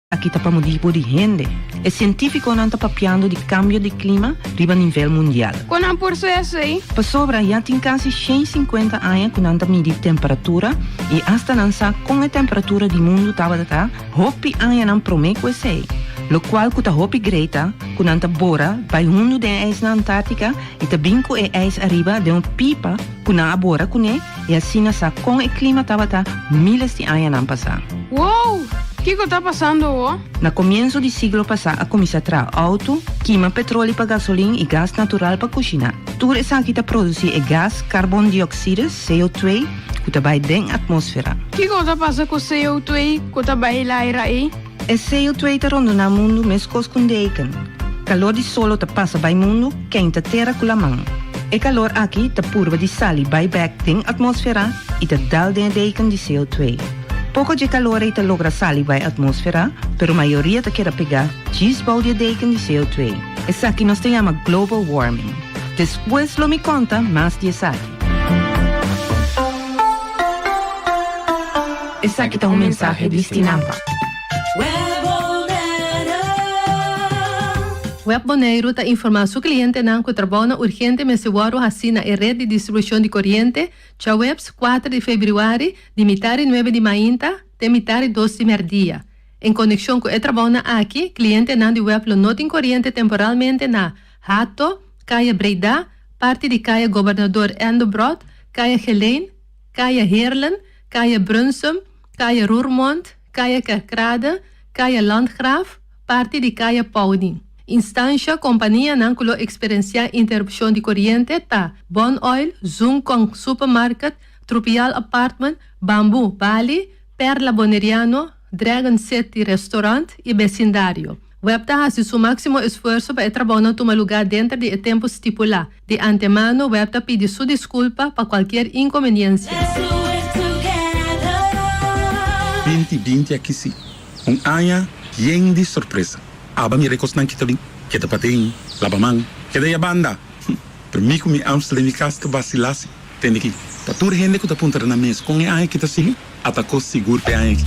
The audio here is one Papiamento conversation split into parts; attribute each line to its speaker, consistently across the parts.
Speaker 1: Aki ta pa motibu di hende. E sientífikonan ta papiando di kambio di klima riba nivel mundial.
Speaker 2: Kon nan por sa esei?
Speaker 1: Pasobra ya tin kasi 150 aña ku nan ta midi temperatura i asta nan sa kon e temperatura di mundu tabata ta hopi añanan promé ku esei. Lokual ku ta hopi grei ta ku nan ta bora bai hundu den e ijs na Antártika i ta bin ku e ijs ariba den un pipa ku nan a bora kuné I asina sa kon e klima tabata míles di añanan pasá.
Speaker 2: Wow! Kiko ta pasando awo?
Speaker 1: Na komienso di siglo pasá a kuminsá traha outo, kima petroli pa gasolin i gas natural pa kushiná. Tur esaki ta produsí e gas karbondiokside, CO2, ku ta bai den atmósfera.
Speaker 2: Kiko ta pasa ku CO2 ku ta bai laira ei?
Speaker 1: E CO2 ta rondoná mundu meskos ku un deken. Kalor di solo ta pasa bai mundu keinta tera ku laman. E kalor aki ta purba di sali bai bèk den atmósfera i ta dal den e deken di CO2. Poko dje kalor ei ta logra sali bai atmósfera, pero mayoria ta keda pegá djis bou di e deken di CO2. Esaki nos ta yama global warming. Despues lo mi konta mas di esaki. Esaki ta un mensahe di Stinapa.
Speaker 3: Web Boneiru ta informá su klientenan ku trabounan urgente mester wòrdu hasí na e ret di distribushon di koriente djaweps kuater di febrüari di mitar i nuebe di mainta te mitar i dos di mèrdia. En konekshon ku e trabounan aki, klientenan di web lo no tin koriente temporalmente na Hato, Kaya Breda, parti di Kaya Gobernador Endebrot, Kaya Geleen, Kaya Heerlen, Kaya Brunsum, Kaya Roermond, Kaya Kerkrade, Kaya Landgraaf, parti di Kaya Pauwdin. Instansha, Kompanianan ku lo eksperensiá interupshon di koriente ta, Bon Oil, Zoom Kong Supermarket, Trupial Apartment, Bambu Bali, Perla Boneriano, Dragon City Restaurant i besindario. Web ta hasi su máksimo esfuerso pa e trabounan tuma lugá denter di e tempu stipulá. Di antemano web ta pidi su diskulpa pa kualkier inkonveniensia.
Speaker 4: Binti binti aki si, un aña yen di sorpresa. Aba mira e kosnan ki ta bin, keda paden, laba man, keda ya banda. Pero mi ku mi Amstel den mi kas ta basilá si. Tende ki, pa tur hende ku ta puntra nan mes kon e aña ki ta sigui, ata kos sigur p'e aña aki.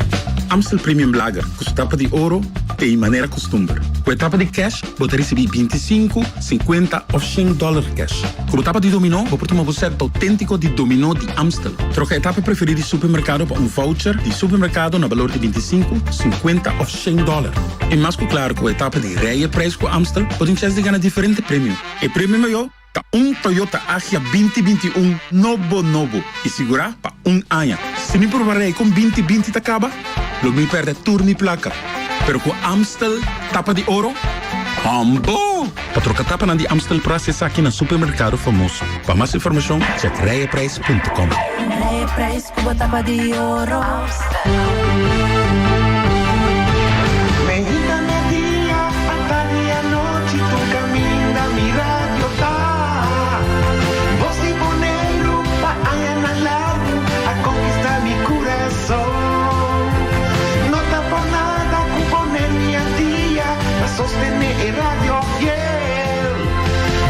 Speaker 4: Amstel Premium Lager ku su tapa di oro t'ei manera kustumber. Ku e tapa di cash bo ta risibí bintisinku, sinkuenta òf shen dòler cash. Ku bo tapa di dominó bo por tuma bo sèt outéntiko di dominó di Amstel. Troka e tapa preferí di supermerkado pa un voucher di supermerkado na balor di bintisinku, sinkuenta òf shen dòler. I mas ku klaru ku e tapa di Rei e Prijs ku Amstel bo tin chèns di gana diferente premio. E premio mayó Ta un Toyota Agya binti 21 nobo nobo i sigurá pa un aña. Si mi purba rei kon binti 20 ta kaba, lo mi pèrdè tur mi plaka. Pero ku Amstel tapa di oro, hòmbo! Pa troka tapanan di Amstel por hasi esaki na supermerkado famoso. Pa mas informashon, chèk rijeprijs punto com.
Speaker 5: Rijeprijs ku bo tapa di oro. Amstel.
Speaker 6: Meinta media, atardi anochi, tur caminda mi radio ta. Bos di Boneiru pa añanan largu a conquista mi curason. No ta por nada cu Boneiru i Antia ta sostene e radio fiel.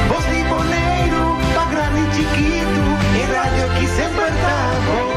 Speaker 6: Bos di Boneiru pa grandi i chikitu, e radio ki semper ta bon.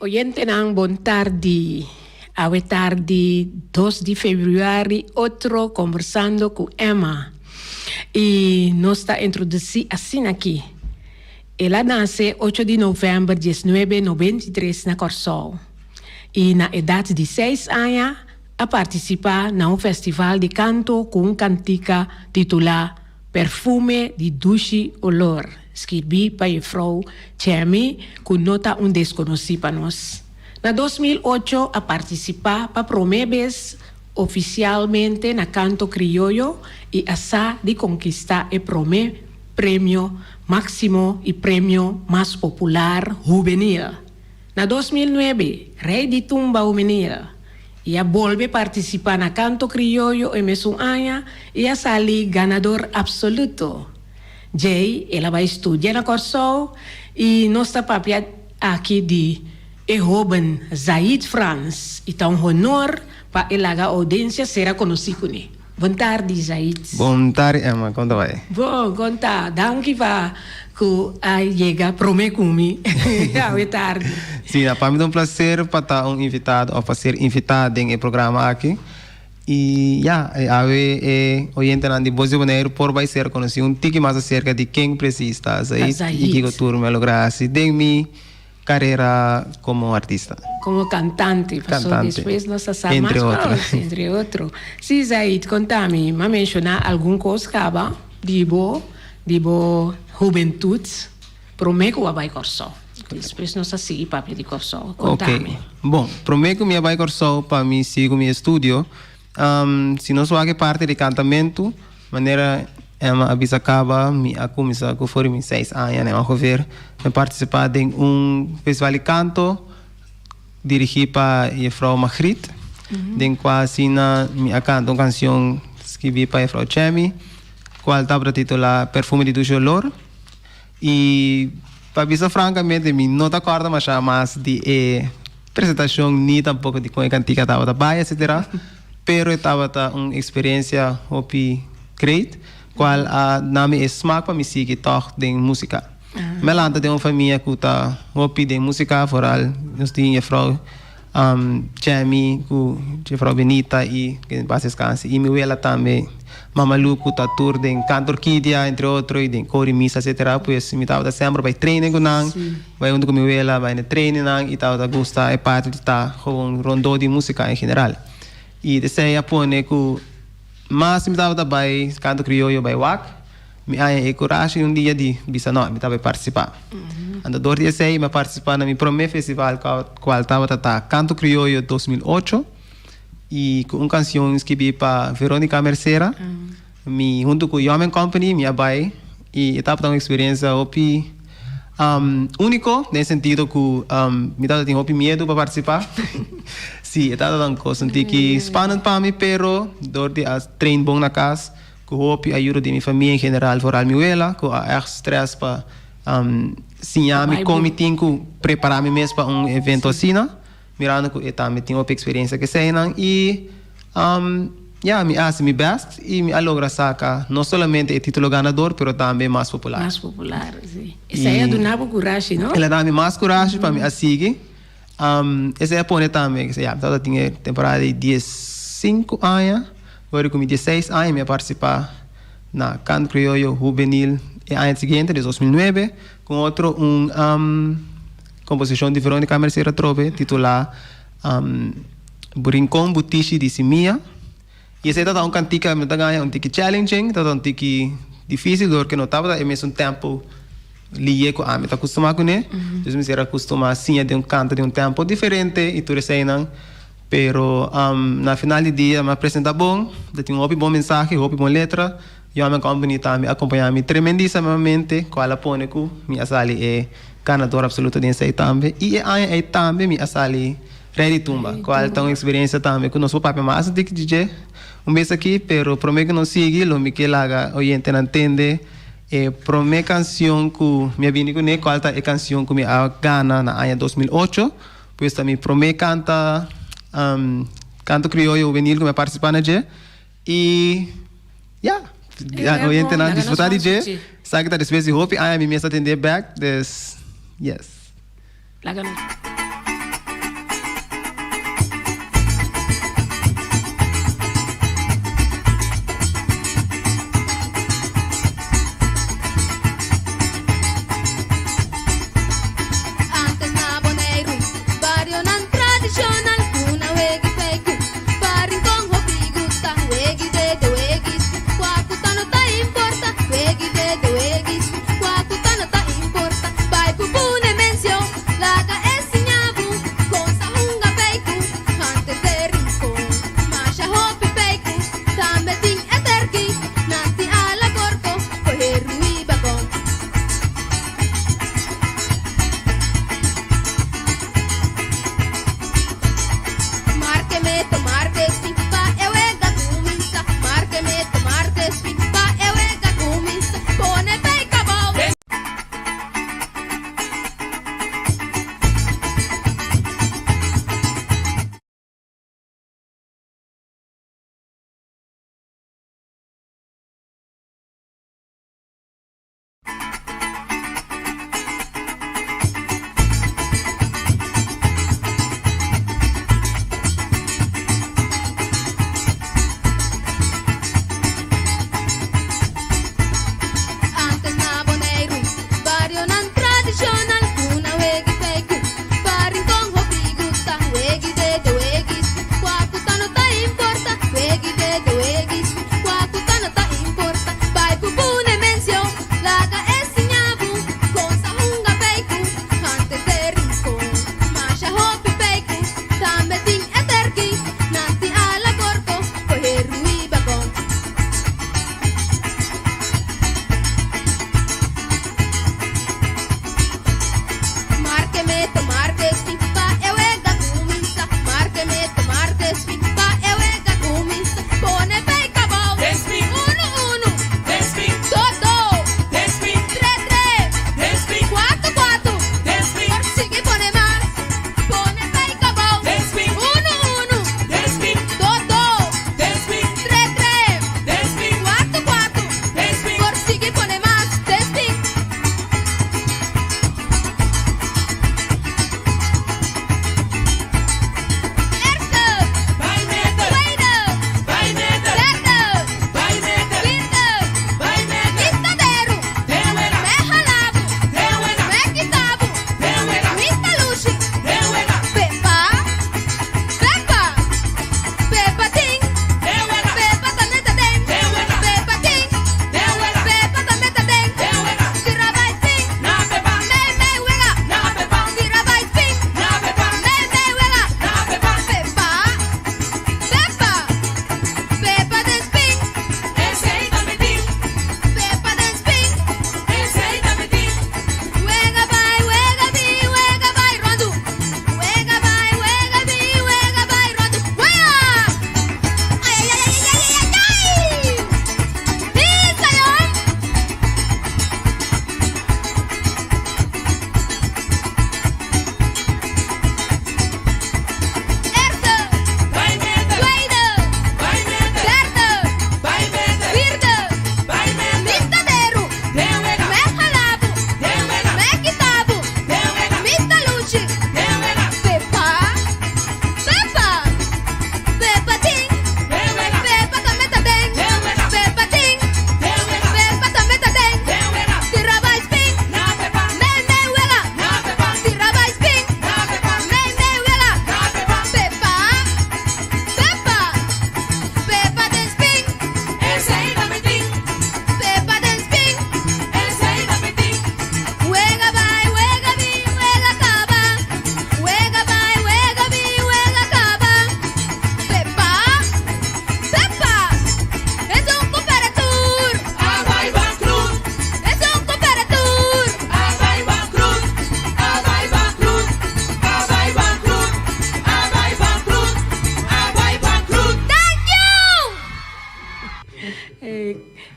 Speaker 7: Oyentenan bon tardi. Awe tardi dos di febrüari otro Kombersando ku Emma. I nos ta introdusí asina aki. El a nase ocho di novèmber diesnuebe 93 na Kòrsou i na edat di seis aña a partisipá na un festival di kanto ku un kantika titulá Perfume di dushi olor, skirbí pa Jefrou Chemi ku no ta un deskonosí pa nos. Na 2008 a partisipá pa promé bes ofisialmente na Kanto Krioyo i a sa di konkistá e promé premio máksimo i premio mas popular hubenil. Na 2009, Rei di Tumba Hubenil i a bolbe partisipá na Kanto Krioyo e mesun aña i a sali ganador apsoluto. Djei el a bai studia na Kòrsou i nos ta papia aki di e hóben Zaid Frans i ta un honor pa e laga oudensia sera konosí kuné. Bon tardi Zaid.
Speaker 8: Bon tardi Emma, kon ta bai?
Speaker 7: Bon, kon ta? Danki pa ku a yega prome ku mi awe tardi.
Speaker 8: Si, pa mi ta un placer pa ta un invitado of pa ser invita den e programa aki. I ya, awe e oyentenan di Bos di Boneiru por bai ser konosí un tiki mas aserka di ken presis ta Zaid i kiko tur mi a logra hasi den mi Carera como artista.
Speaker 7: Como cantante, paso despues nos a sa mas cos, entre otro. Si Zaid, conta mi, m'a menciona algun cos caba di bo, di bo hubentud prome cu bo a bay Corsou. Despues nos a sigui papia di Corsou. Conta mi.
Speaker 8: Ok, bon, prome cu mi a bay Corsou pa mi sigui cu mi estudio, Si nos wak e parti di kantamentu, manera Emma a bisa kaba, mi a kuminsá ku for di mi seis aña na ongeveer. Mi a partisipá den un festival di kanto dirigí pa Jefrou Magriet, den kua asina mi a kanta un kansion skibí pa Jefrou Chemi, kual tabata titulá Perfume di Dushe Olor. I pa bisa frankamente mi no ta kòrda masha mas di e presentashon ni tampoko di kon e kantika tabata bai etsetera, pero e tabata un eksperensia hopi great kual a na mi e smak pa mi sigui tòg den músika. Mi a lanta den un famia ku ta hopi den músika, foral nos tin jefrou Jamie ku jefrou Benita i ke en pas deskanse i mi wela tambe Mama Lu ku ta tur den Canto Orquídea entre otro i den Coro i Misa etcetera pues mi tabata semper bai training ku nan bai hunto ku mi wela bai na training nan i tabata gusta e parti di ta gewoon rondó di músika en general i esei a pone ku mas mi tabata bai Canto Crioyo bai wak. Mi haña e kurashi un dia di bisa no, mi ta bai partisipá. Anto dor di esei mi a partisipá na mi promé festival kual tabata ta Kanto Krioyo 2008 i ku un kansion skibí pa Veronica Mercera. Mi huntu ku Yomen Company mi a bai i e tabata un eksperensia hopi úniko den sentido ku mi tabata tin hopi miedu pa partisipá. Sí, e tabata un kos un tiki spannend pa mi pero dor di a train bon na kas Ku hopi ayuda di mi famia en general, foral mi wela, ku a ègt strès pa siña mi kon mi tin ku prepará mi mes pa un evento asina, mirando ku e tambe tin hopi eksperensia ku eseinan. I ya, mi a hasi mi bèst i mi a logra saka no solamente e título ganador, pero tambe mas popular.
Speaker 7: Mas popular, si. Esei a duna bo kurashi, no?
Speaker 8: El a duna mi mas kurashi pa mi a sigui. Esei a pone tambe, ya, mi tabata tin e temporada di diesinku aña. Ora ku mi dieseis aña mi a partisipá na Canto Criollo Hubenil e aña siguiente, des 2009, ku otro un komposishon di Veronica Mercera atrobe titulá Burinkon Butishi di Simia. I esei tabata un kantika mi ta gaña un tiki challenging, tabata un tiki difísil dor ke no tabata e mesun tempo liye ku ami ta kustumá kuné. Dus mi ser a kustumá siña den un kanta den un tempo diferente i tur eseinan. Pero na final di dia mi a presenta bon, ta tin hopi bon mensahe, hopi bon letra. Young Company tambe a acompaña mi tremendísimamente, cual a pone cu mi a sali e ganador absoluto den esey tambe. Y e aña ey tambe mi a sali Rey di Tumba, cual ta un experiencia tambe cu nos por papia mas di dje un bes aki, pero prome cu nos sigui lo mi ke laga oyentenan tende e prome cancion cu mi a bini cune, cual ta e cancion cu mi a gana na aña 2008. Pues ta mi promé kanta kanto krioyo hubenil ku mi a partisipá na dje i ya, oyentenan disfrutá di dje. Esaki ta despues di hopi aña mi mes a tend'é bèk, dus yes.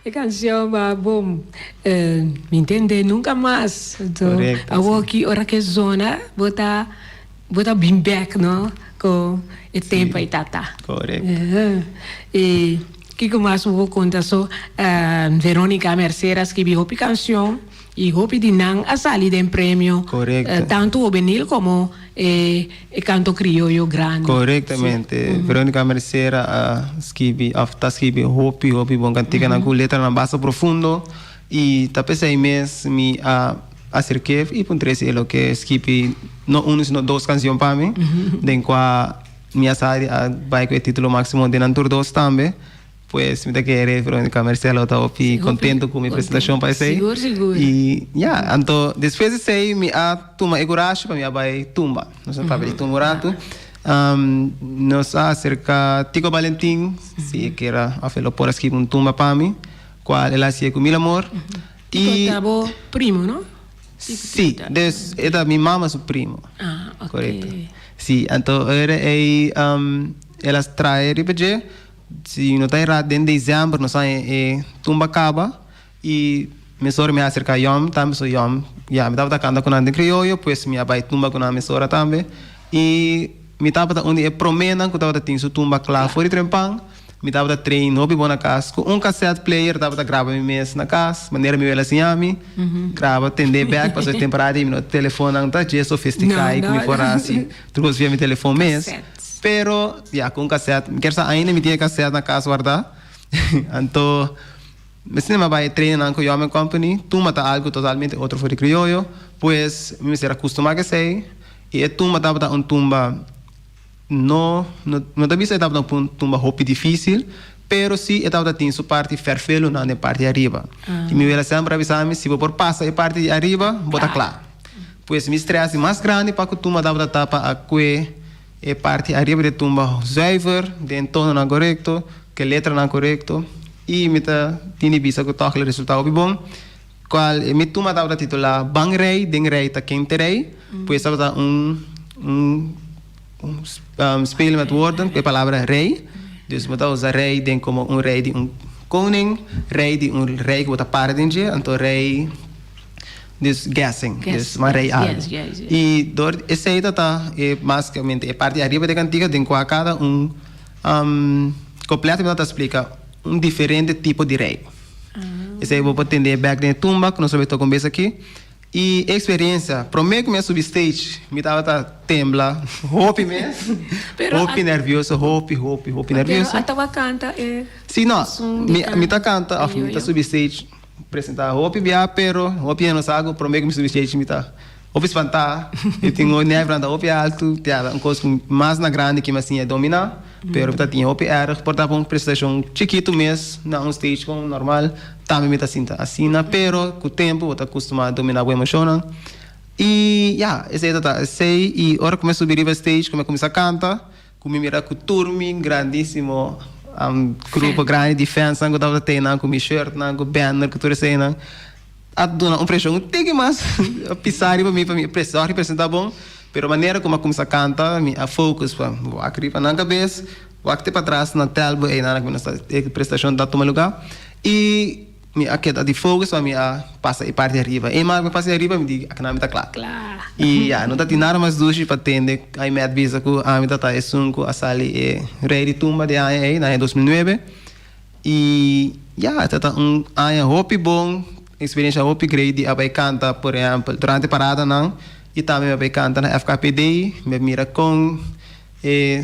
Speaker 7: E canción ba bom. Mi ntende nunca mas. Anto awor ki ora ke zona bo ta bo ta bin bek no ku e tempo ei tata.
Speaker 8: Korekto.
Speaker 7: E kiko mas bo por konta so Veronica Mercera a skibi hopi canción y hopi di nan a sali den premio tanto hubenil komo e canto crioyo grandi.
Speaker 8: Korektamente. Veronica Mercera a skibi of ta skibi hopi hopi bon kantikanan ku letranan basta profundo y ta p'esei mes mi a aserk'é y puntr'é si e lo ke skibi no uno sino dos kansion pa mi den kua mi a sa di a bai ku e titulo máksimo den nan tur dos tambe. Pues mi ta kere Veronica Mercè lo ta hopi contento cu mi presentacion pa esey.
Speaker 7: Sigur, sigur.
Speaker 8: Y ya, anto despues di esey mi a tuma e curashi pa mi a bay tumba. Nos a papia di tumba un rato. Nos a acerca Tico Valentin si e kier a of e lo por a skibi un tumba pa mi, cual el a haci'e cu mil amor.
Speaker 7: Tico ta bo primo, no?
Speaker 8: Si, dus e ta mi mama su primo.
Speaker 7: Ah, ok.
Speaker 8: Correcto. Si, anto ora ey el a trae riba dje. Si no ta erá den december nos a e tumba caba y mesora mi a acerca Yom tambe so Yom ya mi tabata canta cu nan den crioyo pues mi a bay tumba cu nan mesora tambe y mi tabata un di e promenan cu tabata tin su tumba cla for di trempan mi tabata train hopi bon na cas cu un cassette player tabata graba mi mes na cas manera mi wela siña mi graba tende bek pasobra e temporada ey mi no telefonnan ta dje sofistica y cu mi por haci tur cos via mi telefon mes. Pero, ya, ku un kasèt. Mi kier sa ainda mi tin e kasèt na kas wardá. Anto, mi sinema bai e trainingnan ku Yomen Company. Tumba ta algu totalmente otro for di krioyo. Pues, mi mester a kustumá ku esei. I e tumba tabata un tumba no, no ta bisa e tabata un tumba hopi difísil, pero sí e tabata tin su parti fèrfelunan den parti ariba. I mi wela semper a bisa mi, si bo por pasa e parti di ariba, bo ta kla. Pues mi strès di mas grandi pa ku tumba tabata ta pa a kue E parti ariba di tumba zuiver, den tononan korekto, ku e letranan korekto i mi ta tin di bisa ku tòg el resultá hopi bon. Kual e mi tumba tabata titulá Ban Rei, den Rei ta ken te rei, pues tabata un un un spel met woorden ku e palabra rei. Dus bo ta usa rei den komo un rei di un koning, rei di un rei ku bo ta para den dje, anto rei. Dus guessing, dus mas rei algu. I dor esei ta ta e basikamente e parti ariba di e kantika den kua kada un koplet ta splika un diferente tipo di rei. Esei bo por tende bek den e tumba ku nos a bai toka un bes aki. I e eksperensia, promé ku mi a subi stage mi tabata tembla hopi mes, hopi nervioso, hopi hopi hopi nervioso.
Speaker 7: Pero a taba kanta e
Speaker 8: Si no, mi ta kanta òf mi ta subi stage. Presenta hopi bia pero hopi hende no sa ku prome ku mi subi stage mi ta hopi spantá mi tin un nervionan ta hopi altu ta un kos ku mas na grandi ku mi a siña dominá pero mi ta tin hopi erg por ta pa un presentashon chikitu mes na un stage kon normal tambe mi ta sinta asina pero ku tempu bo ta kustumá dominá bo emoshonnan i ya esei ta ta esei i ora ku mi a subi riba stage ku mi a kuminsá kanta. Ku mi mira ku tur mi grandísimo grupo grandi di fansnan ku tabata tei nan ku mi shirtnan, ku banner, ku tur eseinan a duna un preshon un tiki mas pisá riba mi pa mi sòri presentá bon, pero manera ku mi a kuminsá kanta mi a focus pa wak riba nan kabes, wak te patras na tèlbo einan ku mi ta e prestashon ta tuma lugá i. Mi a keda di focus pa mi a pasa e parti ariba. E mas mi pasa e ariba mi di akina mi ta kla. I ya, no ta tin nada mas dushi pa tende Aymed bisa ku ami ta ta esun ku a sali e rei di tumba di aña ei na aña 2009. I ya, ta ta un aña hopi bon, eksperensha hopi grei di a bai kanta por ehèmpel durante paradanan i tambe mi a bai kanta na FKPD, mi a mira kon. E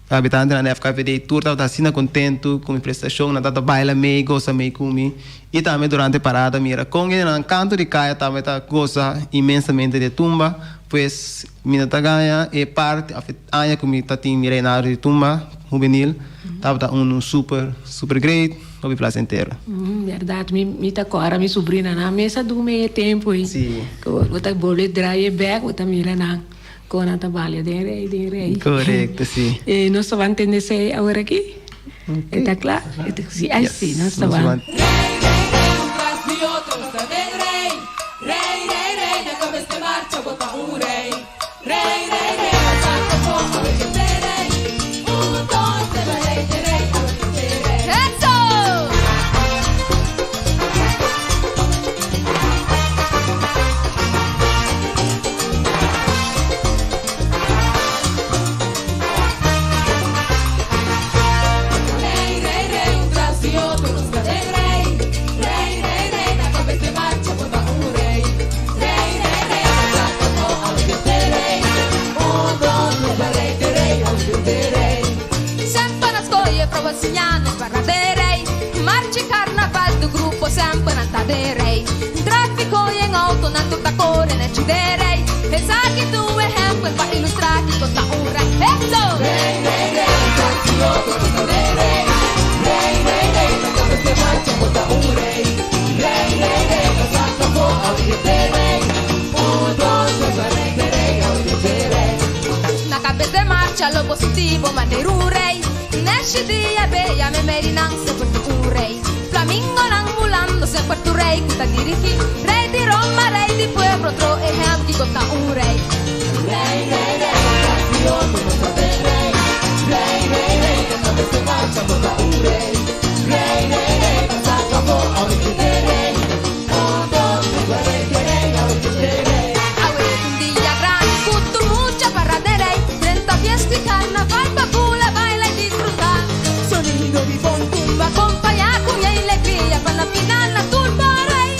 Speaker 8: habitantenan di FKVD tur tabata asina kontentu ku mi prestashon, nan tabata baila mei, gosa mei ku mi. I tambe durante parada mira kon hendenan kantu di kaya tambe ta gosa inmensamente di e tumba. Pues mi no ta gaña e parti òf e aña ku mi ta tin mi reinado di tumba hubenil tabata unu super super great, hopi plasentero.
Speaker 7: Bèrdat, mi ta kòrda mi subrinanan mes a duna e tempu ei. Ku bo ta bolbe draai e bèk bo ta mira nan. Con nan ta balia den rey, den rey.
Speaker 8: Correcto, si.
Speaker 7: E nos ta ban tende esey awor aki? E ta cla? E ta si, ay si, nos ta ban.
Speaker 5: Rey, rey, rey, un tras di otro nos ta den rey. Rey, rey, rey, na cabes de marcha bo ta un rey. Rey, rey, rey, bo sa ta bon, awe ke te rey. Un, dos, te ba rey, te rey, awe ke te rey. Eso! para den rij. Marcha carnaval do grupo semper nan ta den rij. Tráfiko den auto nan tur ta kore nechi den rij. Esaki ta un ehèmpel pa ilustrá kiko ta un rei. Eso! Rei, rei, rei, tras di otro tur ta den rei. Rei, rei, rei, na kabes di marcha bo ta un rei. Rei, rei, rei, ta saka afó awe di te rei. Un, dos, tres, bai rei den rei, awe di te rei. Na kabes di marcha lo bo sinti bo manera un rei. Neshi dia bea meimei di nan semper ta un rei. Flamingonan bulando semper tur rei ku ta dirigí. Rei di Roma, rei di pueblo, otro ehèmpel kiko ta un rei. Rei, rei, rei, tras di otro nos ta den rei. Rei, rei, rei, na kabes di marcha bo ta un rei. Rei, rei, rei, ta saka afó awe ke te rei. Un, dos, tres, bai rei den rei, awe ke te rei. Awe un dia grandi ku tur mucha para den rei. Drenta fiesta i karnaval pa bula, baila i disfrutá. Sonido di bon tumba kompañá ku mi alegria pa na final na tur por rei.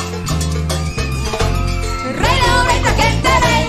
Speaker 5: Rei Leon, rei ta kende rei.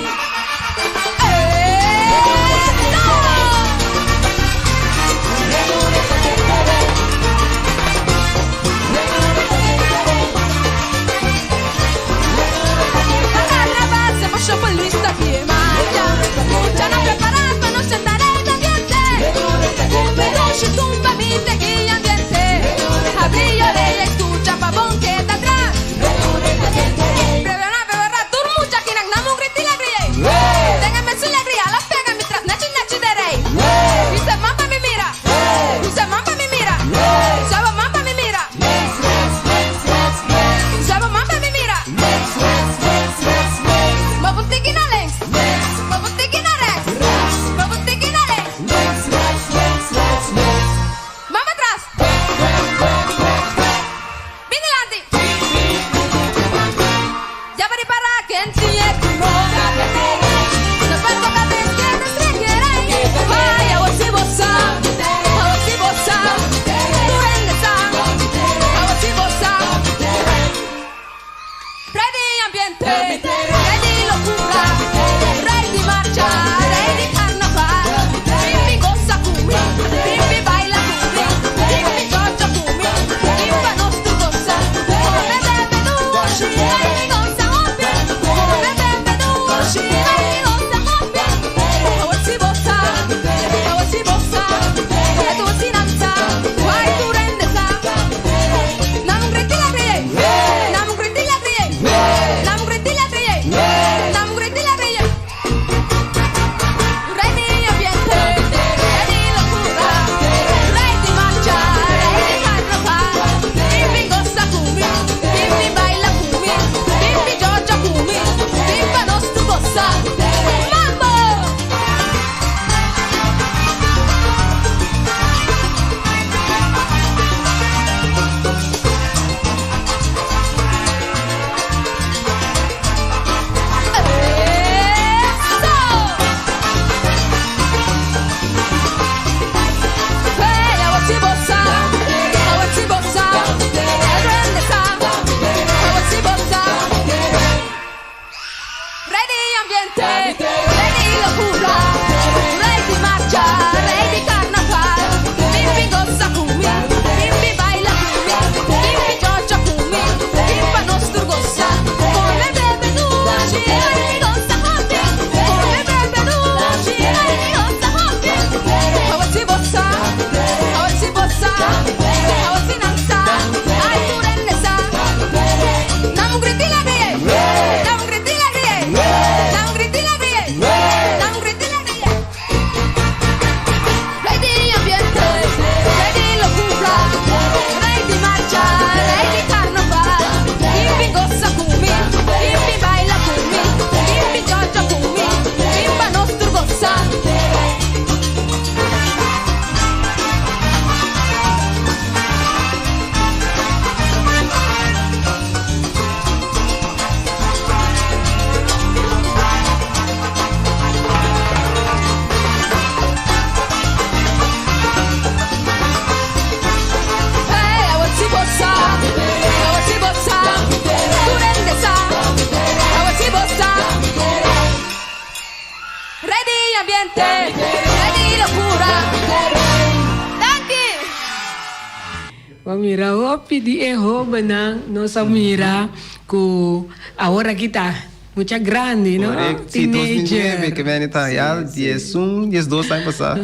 Speaker 7: Bo mira hopi di e hobennan nos a mira ku awor aki ta mucha grandi, no?
Speaker 8: Korekto, si, 2009 ke bini ta ya 11, 12 aña pasá.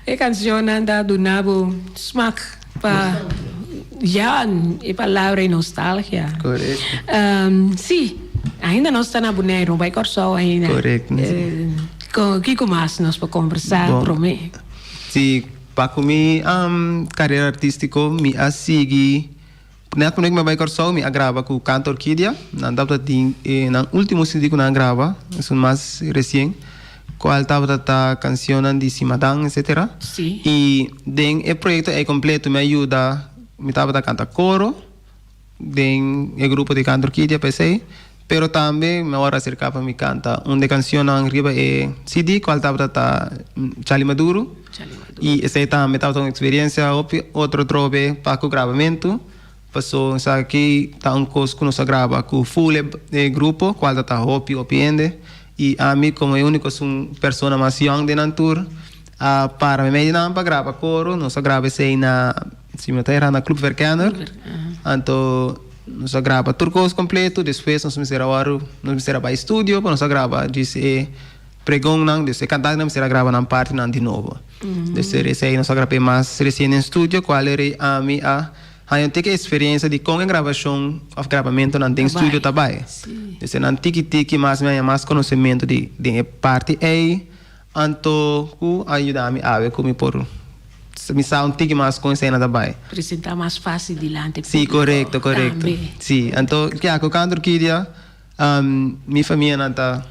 Speaker 7: E kanshonnan ta duna bo smak pa ya e palabra e nostalgia.
Speaker 8: Korekto.
Speaker 7: Si, ainda nos ta na Boneiru, no bai Kòrsou ainda.
Speaker 8: Korekto.
Speaker 7: Kiko mas nos por kombersá promé?
Speaker 8: Si. Pa ku mi karera artístiko mi a sigui net promé ku mi a bai Kòrsou mi a graba ku Canto Orquídea nan tabata tin e nan último CD ku nan a graba esun mas resien kual tabata ta kanshonnan di Simadan etsetera i den e proyekto ei kompleto mi a yuda mi tabata kanta koro den e grupo di Canto Orquídea pa esei, pero tambe mi a wòrdu aserká pa mi kanta un di e kanshonnan riba e CD kual tabata ta Charlie Maduro i esei tambe tabata un eksperensia hopi otro trobe pa ku grabamentu paso esaki ta un kos ku nos a graba ku ful e grupo kual ta ta hopi hopi hende i ami komo e úniko esun persona mas yòn den nan tur a para meimei di nan pa graba koro nos a graba esei na Si mi no ta erá na Club Verkenner. Anto nos a graba tur kos kompleto. Despues nos mester a wòrdu, nos mester a bai studio pa nos a graba djis e pregonnan. Dus e kantantenan mester a graba nan partinan di nobo. Dus esei nos a grab'é mas resien den studio kual eri ami a haña un tiki eksperensia di kon e grabashon òf grabamentonan den studio ta bai. Dus nan tiki tiki mas mi haña mas konosementu di den e parti ei. Anto ku a yuda mi awe ku mi por mi sa un tiki mas kon esena ta bai.
Speaker 7: Presenta mas fácil dilanti
Speaker 8: Sí,
Speaker 7: público
Speaker 8: korekto, korekto.
Speaker 7: tambe.
Speaker 8: Sí, anto ya ku Canto Orquídea mi famianan ta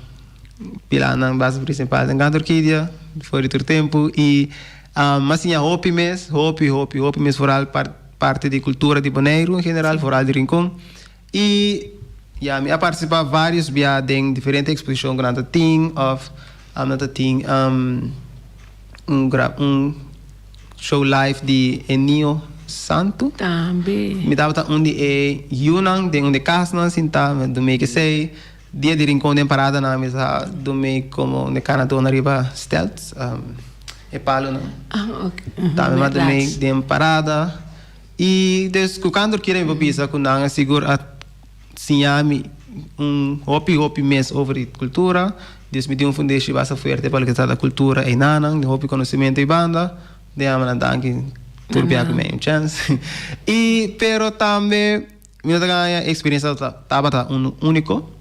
Speaker 8: pilanan base prinsipal den Canto Orquídea for di tur tempu i m'a siña hopi mes, hopi, hopi, hopi mes foral parti di kultura di Boneiru en general, foral di Rincon. I ya mi a partisipá vários bia den diferente eksposishon ku nan ta tin òf nan ta tin un un show live di e Niño Santu.
Speaker 7: Tambe.
Speaker 8: Mi tabata un di e yunan den un di e kasnan sintá mi a dum'é kesei. Dia di Rincon den paradanan mi sa dum'é komo un di e kanadónan riba stelts, e palonan.
Speaker 7: Ah, ok.
Speaker 8: Tambe mi a dum'é den parada. I des ku kantor kere mi por bisa ku nan a sigur a siña mi un hopi hopi mes over di kultura. Des mi tin un fundeshi basta fuerte pa loke ta trata kultura einanan, den hopi konosementu ei banda. Den ama nan danki tur bia ku mi a un chèns. I pero tambe mi no ta gaña e eksperensia tabata unu úniko.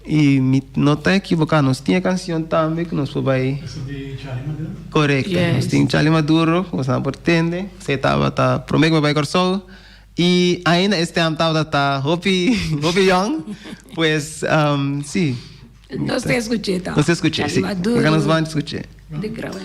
Speaker 8: I mi no ta ekiboká, nos tin e kansion tambe ku nos por bai.
Speaker 9: Eso di Charlie Maduro?
Speaker 8: Korekto, nos tin Charlie Maduro, ku boso por tende. Esei tabata promé ku mi bai Kòrsou. I ainda e stem tabata ta hopi, hopi yòn. Pues, sí.
Speaker 7: Nos ta skuch'é tòg.
Speaker 8: Nos ta skuch'é, sí.
Speaker 7: Charlie Maduro.
Speaker 8: Laga nos ban skuch'é.
Speaker 7: Di graba.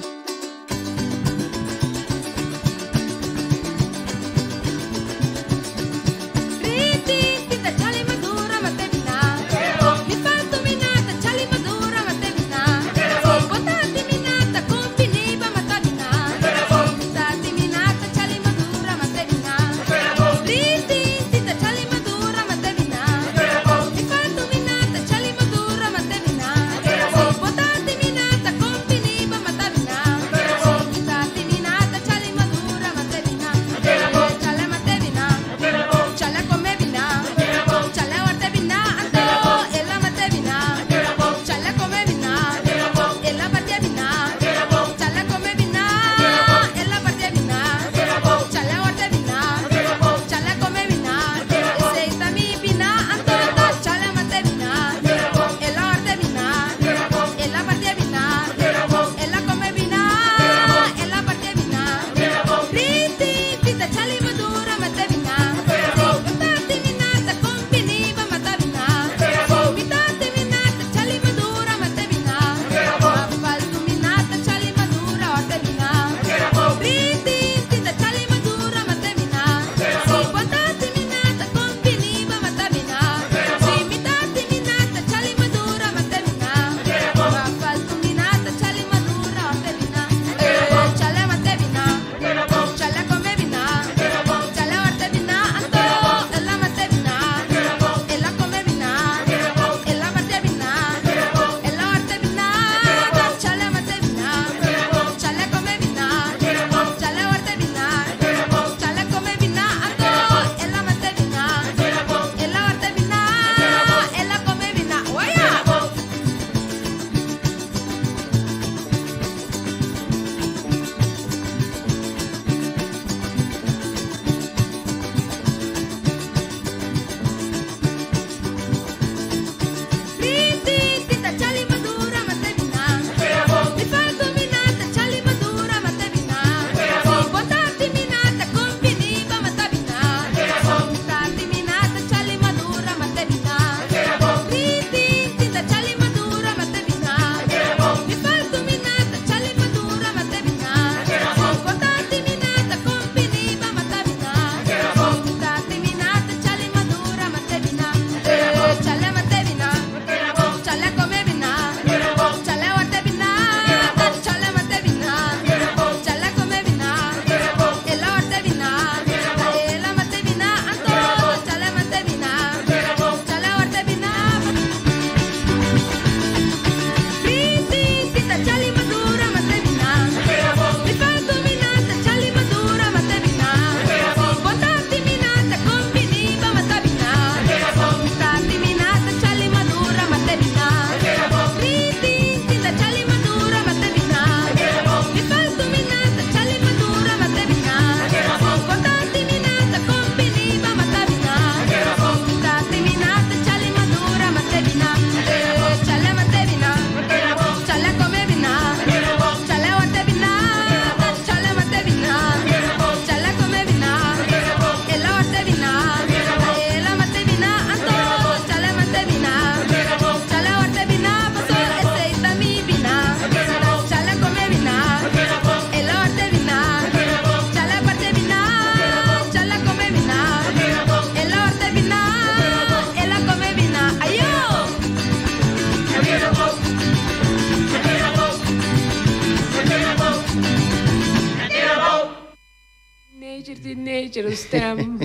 Speaker 7: Signature stem.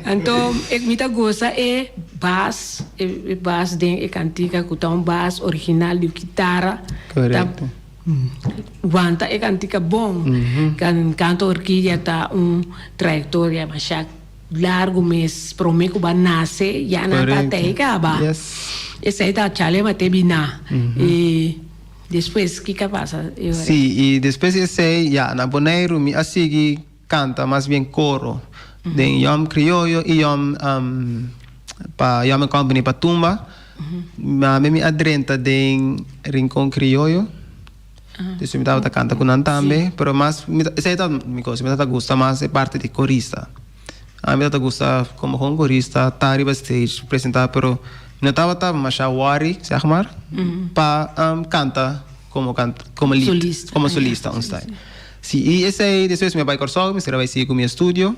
Speaker 7: Anto mi ta gosa e bas, e bas den e kantika ku ta un bas original di kitara.
Speaker 8: Korekto.
Speaker 7: Wanta e kantika bon. Kanto Orkidia ta un trayektoria masha largu mes. Prome ku bo a nase ya nan ta tei kaba. Esei ta Chale Mate Bina. I despues kiko a pasa?
Speaker 8: Si, i despues di esei ya na Boneiru mi a sigui kanta mas bien koro den Yom Krioyo i Yom pa Yom and Company pa tumba. Mami mi a drenta den Rincon Crioyo. Dus mi tabata canta cu nan tambe, pero mas mi ta, esey ta mi cosa, mi tabata gusta mas e parte di corista. Ami tabata gusta como con corista ta riba stage presenta, pero mi no tabata masha worry, zeg maar, pa canta como cant, como lead,
Speaker 7: Solista.
Speaker 8: como solista un style. Si, y esey despues mi a bay Corsou, mi mester a bay sigui cu mi estudio.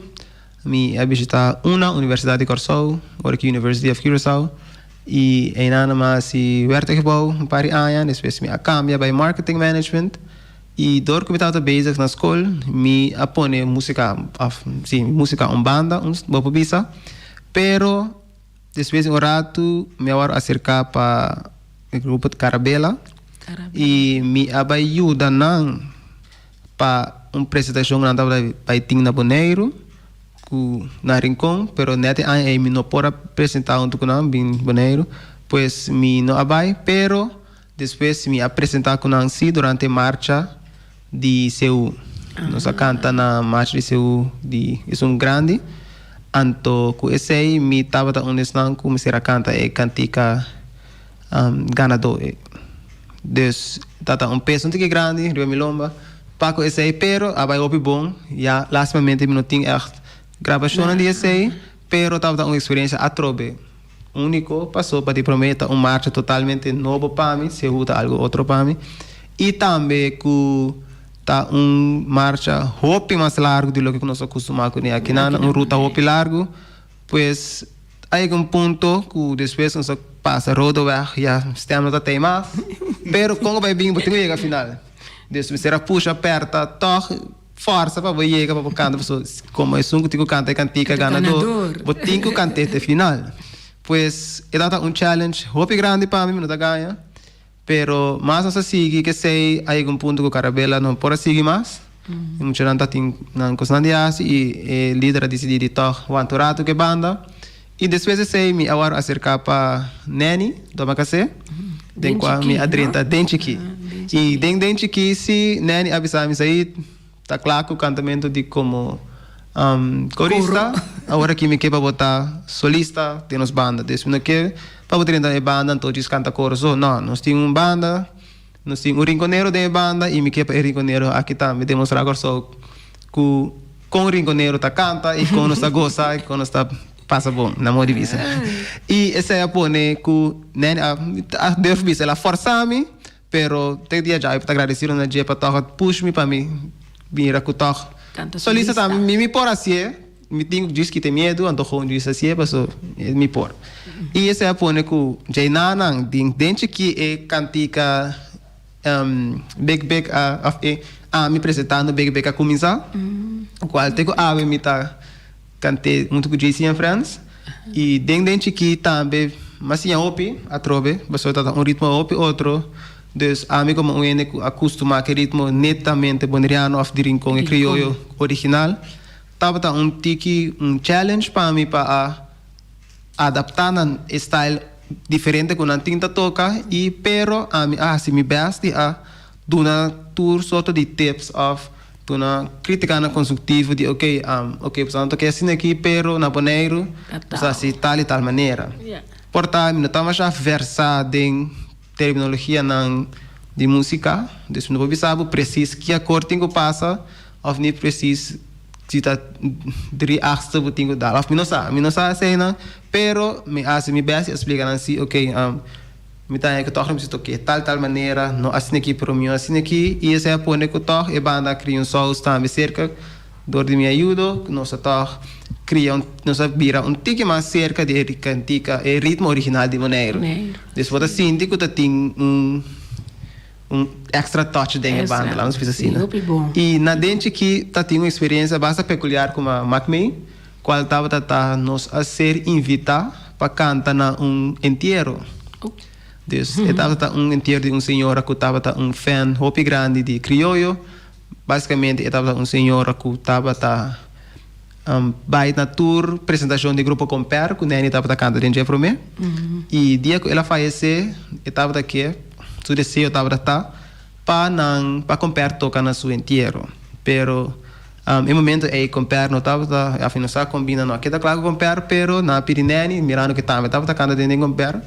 Speaker 8: Mi a bishita una Universidat di Kòrsou, ora ki University of Curaçao, i einan mi a hasi werktuigbouw un par di aña, despues mi a kambia bai marketing management, i dor ku mi tabata bezig na skol mi a pone musika òf si musika un banda un bo por bisa, pero despues di un ratu mi a wòrdu aserká pa e grupo Carabela i mi a bai yuda nan. Pa un presentashon ku nan tabata bai tin na Boneiru ku na Rincon, pero nèt e aña ei mi no por a presentá huntu ku nan bin Boneiru, pues mi no a bai, pero despues mi a presentá ku nan sí durante e marcha di Seú. Nos a kanta na marcha di Seú di esun grandi, anto ku esei mi tabata un di esnan ku mester a kanta e kantika ganadó. Dus ta ta un peso un tiki grandi riba mi lomba pa ku esei, pero a bai hopi bon. Ya lastimamente mi no tin ègt grabashonnan di esei, pero tabata un eksperensia atrobe úniko paso pa di promé ta un marcha totalmente nobo pa mi, sehu ta algu otro pa mi i tambe ku ta un marcha hopi mas largu di loke ku nos a kustumá kuné akinan, un ruta hopi largu. Pues a yega un punto ku despues nos a pasa Rodeweg, ya stem no ta tei mas, pero kon ku bai bin bo tin ku yega final. Dus mester a pusha aperta tòg fòrsa pa bo yega pa bo kanta pasobra komo esun ku tin ku kanta e kantika ganador bo tin ku kant'é te final. Pues e tabata un challenge hopi grandi pa mi, mi no ta gaña. Pero mas nos a sigui kesey a yega un punto ku Carabela no por a sigui mas. E muchanan ta tin nan kosnan di hasi i e lider a disidí di tòg wanta un ratu ku e banda. I despues esei mi a wòrdu aserká pa Nanny Domacassé den kua mi a drenta den chikí. I den den chikí si Nanny a bisa mi Said Ta kla ku kantamentu di komo korista, awor aki mi ke pa bo ta solista den nos banda. Dus mi no ke pa bo drenta e banda anto djis kanta koro so. No, nos tin un banda, nos tin un rinkonero den e banda i mi ke pa e rinkonero aki tambe demostrá Kòrsou ku kon rinkonero ta kanta i kon nos ta gosa i kon nos ta pasa bon, na modo di bisa. I esei a pone ku Neny a durf bisa, el a fòrsá mi. Pero te dia djawe ta agradecido na dje pa tog a push mi pa mi mira cu tog
Speaker 7: Canta
Speaker 8: solista
Speaker 7: solista.
Speaker 8: tambe mi mi por hacié mi tin cu djis kita e miedu anto gewoon djis hacié paso mi por y esey a pone cu djey nanan den den chiki e cantica big big a of e ami presentando big big a cuminsa cual te cu awe mi ta Kant'é huntu ku JC and Friends i den den chikí tambe m'a siña hopi atrobe pasobra ta un ritmo hopi otro dus ami komo un hende ku a kustumá ku e ritmo netamente boneriano òf di Rincon e krioyo original tabata un tiki un challenge pa mi pa a adaptá na e style diferente ku nan tin ta toka i pero ami a hasi mi bèst di a duna tur sorto di tips òf Duna kritikanan konstruktivo di ok, ok boso nan toke asina aki pero na Boneiru boso hasi tal i tal manera. Por ta mi no ta masha versá den terminologianan di músika, dus mi no por bisa bo presis ki akor tin ku pasa òf ni presis si ta dri achtste bo tin ku dal òf mi no sa, mi no sa eseinan pero mi hasi mi bèst i a splika nan si ok. Mi ta haña ku tòg no mester tok'é tal tal manera, no asina aki pero mihó asina aki. I esei a pone ku tòg e banda a kria un sous tambe serka dor di mi ayudo ku nos a tòg kria un nos a bira un tiki mas serka di e kantika e ritmo original di Boneiru. Dus bo ta sinti ku ta tin un. Un extra touch den e banda, laat nos bisa asina.
Speaker 7: Sí, hopi bon.
Speaker 8: I na den chikí ta tin un experiencia basta peculiar ku ma mak mei, kual tabata ta nos a ser invitá pa kanta na un entiero. Dus e tabata ta un entiero di un señora ku tabata un fan hopi grandi di krioyo. Básicamente e tabata un señora ku tabata bai na tur presentashon di Grupo Comper ku Neny tabata kanta den dje promé. I dia ku el a fayesé e tabata ke, su deseo tabata ta pa nan pa Comper toka na su entiero. Pero e momento ei Comper no tabata, afi no sa kon bina no a keda kla ku Comper, pero nan a pidi Neny mirando ku e tambe tabata kanta den den Comper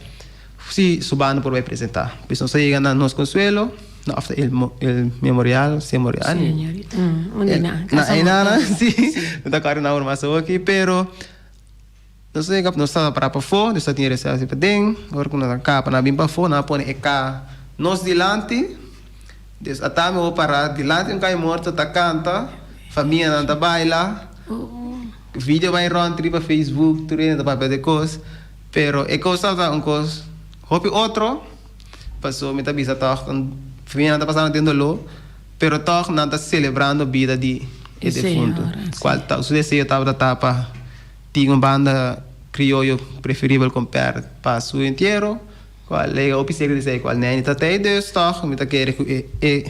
Speaker 8: si su banda por bai presentá. Pues nos a yega na Nos Consuelo. No, of el, el memorial, memorial.
Speaker 7: Sí, unda na?
Speaker 8: Na Ainana, sí. No ta acuerdo nombre mas aki, pero nos llega, nos estaba para pafó, nos tinha recesso pa den, ora ku nos capa na bin pafó, nan a pone e ka nos dilanti, dus ata mi wou para dilanti un kai morto ta canta, famianan ta baila, video bai rond riba Facebook, tur hende ta papia di kos, pero e kos tabata un kos hopi otro. Paso mi ta bisa tòg familianan ta pasando den doló, pero tòg nan ta selebrando bida di e defuntu. Kual ta su deseo tabata ta pa tin un banda krioyo preferibel kompèr pa su entiero, kual e hopi seka di esei kual Neny ta tei, dus tòg mi ta kere ku e e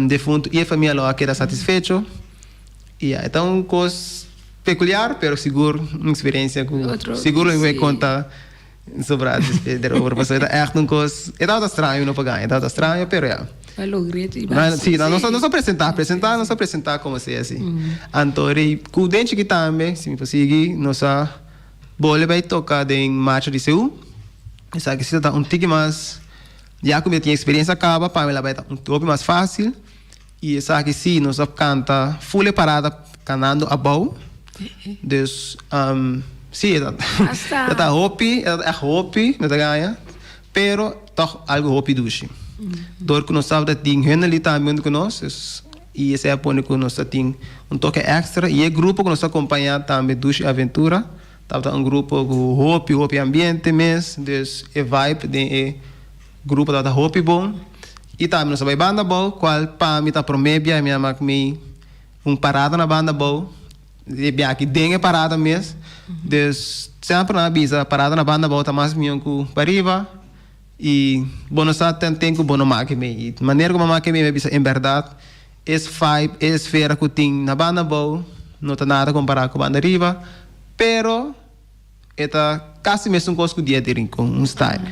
Speaker 8: defuntu i e famia lo a keda satisfecho. I ya, e ta un kos pekuliar, pero sigur un eksperensia ku sigur lo mi por konta. Sobra despues derover pasobra e ta echt un kos e tabata straño no pa gaña e tabata straño pero ya.
Speaker 7: Pa logr'é i
Speaker 8: basta. Si nos nos a presentá presentá nos a presentá komo sea si anto rei ku den chiki tambe si mi por sigui nos a bole bai toka den marcha di seú esaki si ta un tiki mas ya ku mi a tin eksperensia kaba pa mi la bai ta un hopi mas fásil i esaki si nos a kanta ful e parada kanando abou. Dus, sí, e ta, e ta hopi, e ta ègt hopi, no ta gaña, pero tòg algu hopi dushi. Dor ku nos tabata tin Hunnely tambe huntu ku nos, dus, i esei a pone ku nos ta tin un toke èkstra. I e grupo ku nos ta kompañá tambe, Dushi Aventura, tabata un grupo ku hopi, hopi ambiente mes, dus e vibe den e grupo tabata hopi bon. I tambe nos a bai Banda Abou, kual pa mi ta promé biaha mi a mak mi. Un parada na banda abou, e biaha aki den e parada mes. Dus semper nan a bisa parada na banda abou ta mas mihó ku pariba i bo no sa ten ten ku bo no make mei. I manera ku bo make mei mi a bisa en bèrdat es vibe, e esfera ku tin na banda abou no ta nada kompará ku banda riba, pero e ta kasi mesun kos ku dia di Rincon, un style.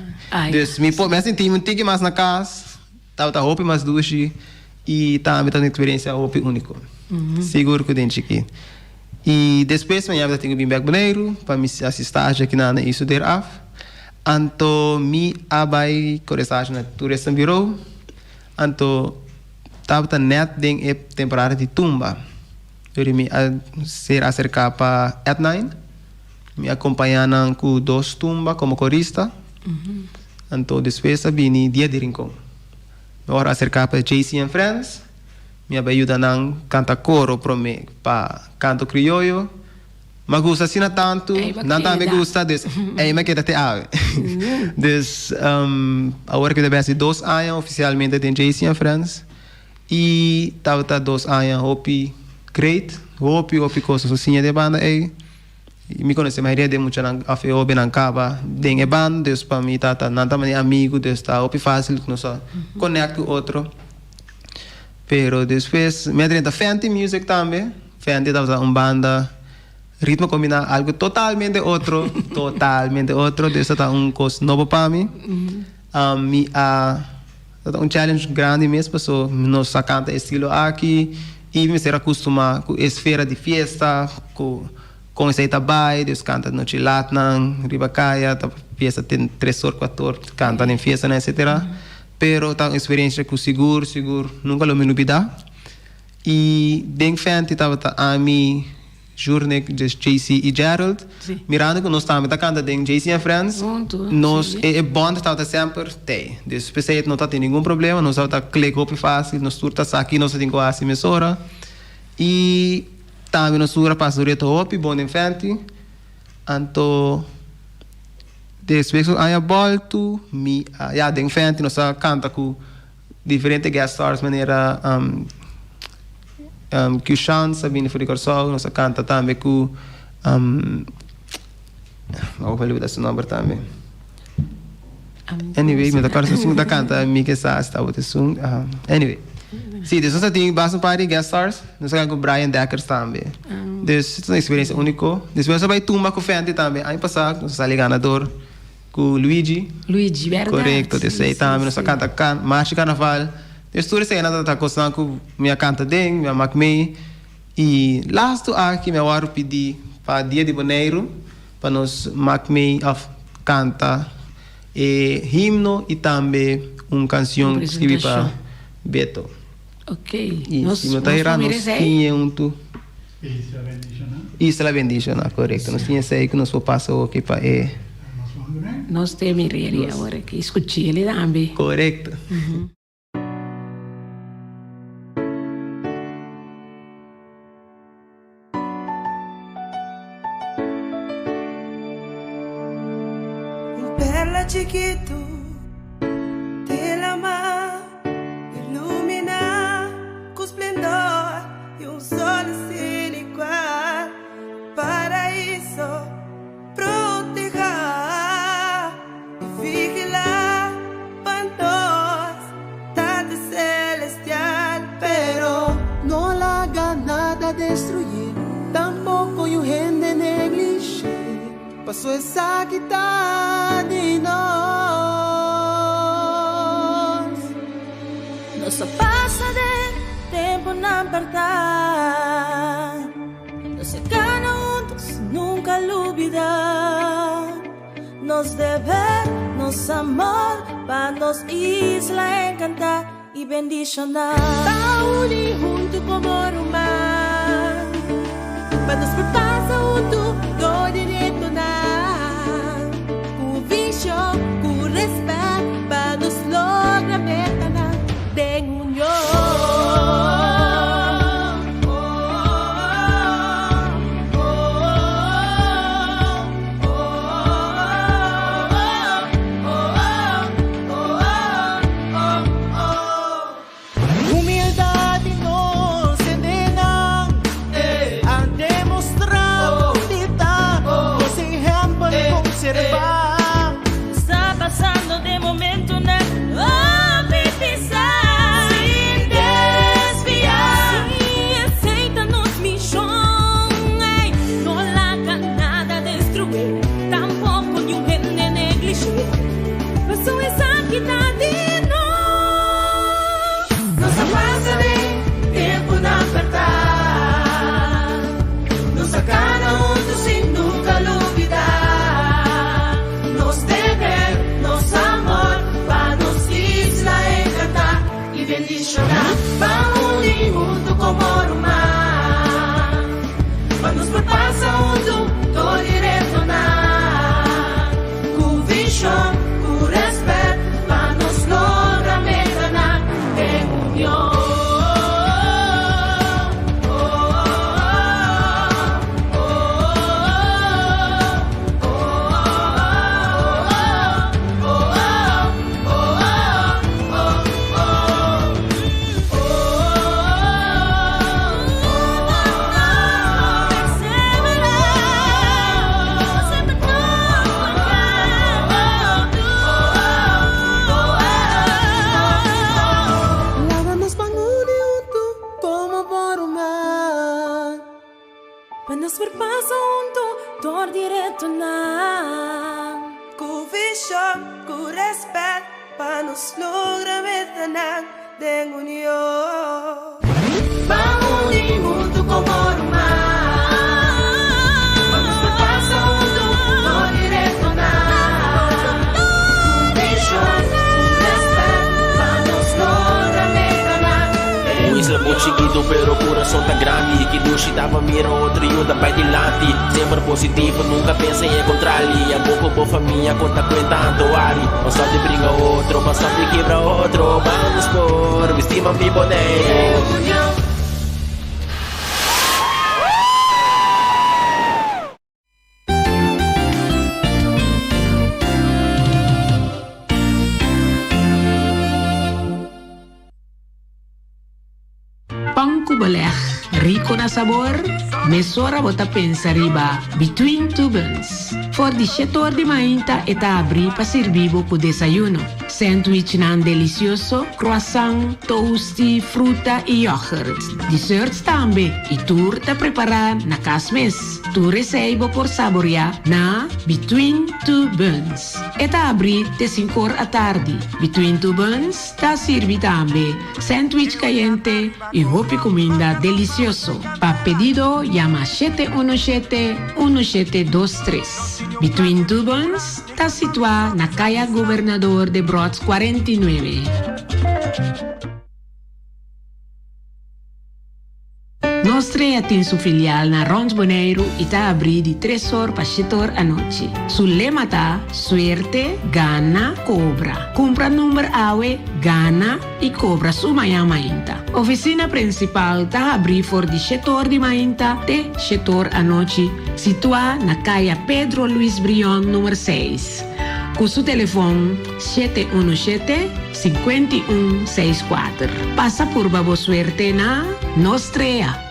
Speaker 8: Dus mi por mi a sinti mi un tiki mas na kas. Tabata hopi mas dushi y tambe ta un experiencia hopi unico. Sigur cu den chiki. Y despues mi a tin cu bin bek Boneiru pa mi haci stage aki na Isoder af. Anto mi a bay core stage na Toeristenbureau. Anto tabata net den e temporada di tumba. Dor mi a ser acerca pa Etnine. Mi a compaña nan cu dos tumba como corista. Anto despues a bini Dia di Rincon. Mi ora acerca pa JC and Friends, mi a bai yuda nan canta coro prome pa canto crioyo. M'a gusta asina tantu, nan tambe gusta, dus ey m'a keda te awe. Dus awor cu ta bai haci dos aña oficialmente den JC and Friends y tabata dos aña hopi great, hopi hopi cos nos a siña den e banda ey. Mi konosé mayoria di e muchanan òf e hóbennan kaba den e banda, dus pa mi ta nan ta manera amigu, dus ta hopi fásil ku nos a konèkt ku otro. Pero despues mi a drenta Fenty Music tambe. Fenty tabata un banda ritmo kombiná algu totalmente otro, totalmente otro, dus ta un kos nobo pa mi. Mi a ta un challenge grandi mes paso nos a kanta e estilo aki i mester a kustumá ku e esfera di fiesta ku kon esei ta bai dus kanta nochi latnan riba kaya ta fiesta ten tres or kuater or kanta den fiestanan etcetera pero ta un eksperensia ku sigur sigur nunka lo mi lubida i den Fenty tabata ami Jurnick, JC i Gerald. Mirando ku nos tambe ta kanta den JC and Friends, nos e bond tabata semper tei. Dus p'esei no tabatin ningun problema, nos tabata klik hopi fásil, nos tur ta sa ki nos ta tin ku hasi mesora. I tambe nos tur a pasa un reto hopi bon den Fenty. Anto despues ku aña bòltu mi a ya den Fenty nos a kanta ku. diferente guest stars manera um um Q-Shans a bini for di Kòrsou, nos a kanta tambe ku um awor mi a lubida su nòmber tambe. Anyway, mi ta kòrda esun ku ta kanta Mi Ke Sa si tabata esun. Anyway, si, dus nos a tin basta un par di guest stars. Nos a kanta ku Brian Dekkers tambe. Dus ta un eksperensia úniko. Despues nos a bai tumba ku Fenty tambe. Aña pasá nos a sali ganador ku Luigi.
Speaker 7: Luigi, bèrdat.
Speaker 8: Korekto, dus ei tambe nos a kanta Marcha Karnaval. Dus tur esei nan ta kosnan ku mi a kanta den, mi a mak mei. I lastu aki mi a wòrdu pidi pa Dia di Boneiru pa nos mak mei òf kanta e himno i tambe un kansion skibi pa Beto.
Speaker 7: Ok.
Speaker 8: I si no ta erá nos tin e un tu. Isla Bendishoná, korekto. Nos tin esei ku nos por pasa oki pa e.
Speaker 7: Nos te mir'e awor aki, skuch'e tambe.
Speaker 8: Korekto.
Speaker 9: Un perla chikitu den lama Ilumina ku splendor i un sol sin igual Paraiso Protehá i vigilá pa nos Tata Selestial. Pero no laga nada destruí, tampoko yu hende neglish'é, paso esaki ta di nos.
Speaker 10: Nos a pasa den tempunan pèrtá. Nos a gana huntos, nunca lubida. Nos deber, nos amor, pa nos isla encanta y bendiciona. Pa uni hunto como ruman, pa nos por pasa hunto door di retonan. Cu vision, cu respet, pa nos logra metanan den union.
Speaker 9: Humildad di nos hendenan a demostrá di ta nos ehèmpel konserbá.
Speaker 10: Sta pasando den momentonan hopi pisá. Sin desviá. Sí, esei ta nos mishon. Ey, no laga nada destruí, tampoko niun hende neglish'é. Paso esaki ta di nos.
Speaker 9: Nos a pasa den tempunan pèrtá. Nos a kana huntu sin nunka lubidá. Nos deber, nos amor pa nos isla enkantá i bendishoná. Pa uni huntu komo ruman, pa nos por pasa huntu dor di retonan. Ku vishon, ku rèspèt, pa nos logra metanan den union. Laga nos ban uni huntu como bon ruman.
Speaker 10: Pa nos por pasa huntu dor di retonan.
Speaker 9: Ku vishon, ku rèspèt, pa nos logra metanan den union. Ban uni huntu como ruman. Pa nos por pasa huntu dor di retonan. Ku vishon, ku rèspèt, pa nos logra metanan den
Speaker 11: Un isla bo chikitu pero kurason ta grandi Ki dushi ta pa mira otro yuda bai dilanti Semper positivo nunka pensa en kontrali Abo ku bo famia ku ta kuenta anto ari Pa stop di bringa otro pa stop di kibra otro Vamos por mi stima mi Boneiru.
Speaker 7: beleg rico na sabor? Mesora bo ta pensa riba Between Two Buns. For di shete or di mainta e ta abri pa sirbi bo cu desayuno. Sandwichnan delicioso, croissant, toasty, fruta y yoghurt. Desserts tambe y tur ta prepara na cas mes. Tur esey bo por saborea na Between Two Buns. E ta abri te sinkor atardi. Between Two Buns ta sirbi tambe sandwich cayente y hopi cuminda delicioso. Pa pedido yama 717 1723. Between Two Buns ta situa na Caya Gobernador Debrot 49. Nos Trea tin su filial na rond Boneiru i ta abrí di tres or pa shete or anochi. Su lema ta, Suerte, gana, kobra. Kumpra number awe, gana i kobra su mañan mainta. Ofisina prinsipal ta habrí for di shete or di mainta te shete or anochi, situá na Kaya Pedro Luis Brion number seis. Ku su telefon 717 51 64. Pasa purba bo suerte na Nos Trea!